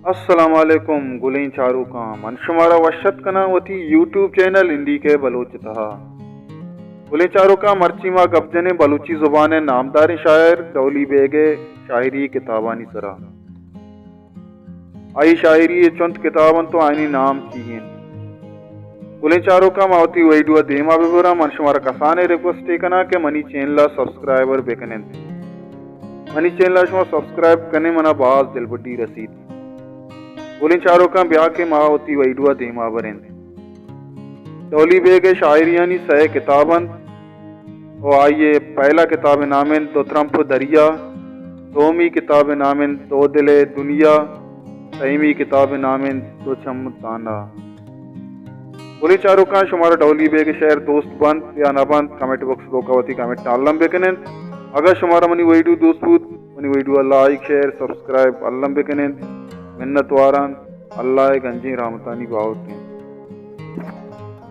السلام علیکم گلیں چاروکاں، من شمارا وش اتک کناں وتی یوٹیوب چینل این ڈی کے بلوچ ءِ تہا۔ گلیں چاروکاں، مرچی ما گپ جنیں بلوچی زبان ءِ نامداریں شاعر ڈولی بیگ ءِ شاعری کتابانی سرا۔ آئی شاعری ءِ چنت کتاب انت و آیانی نام چی انت؟ گلیں چاروکاں، ما وتی ویڈیو ءَ دیما ببراں، من شمارا کسانیں ریکویسٹے کناں کہ منی چینل ءَ سبسکرائبر بکن انت۔ منی چینل ءَ شما سبسکرائب کن ئے، منا باز دلبڈی رسیت۔ گلیں چاروکاں، بیا کہ ما وتی ویڈیو ءَ دیما بریں۔ ڈولی بیگ ءِ شاعریانی سئے کتاب انت و آئی ءِ پہلا کتاب ءِ نام انت دو ترمپ دریا، دومی کتاب ءِ نام انت دو دل ءِ دنیا، سیمی کتاب ءِ نام انت دو چم تانا۔ گلیں چاروکاں، شمارا ڈولی بیگ ءِ شعر دوست بنت یا نہ بنت، کمنٹ باکس ءِ توکا وتی کمنٹ الم بکن انت۔ اگاں شمارا منی ویڈیو دوست بوت، منی ویڈیو ءَ لائک، شیئر، سبسکرائب الم بکن انت۔ منت واراں، اللہ ءِ گنجیں رحمتانی باہوٹ انت۔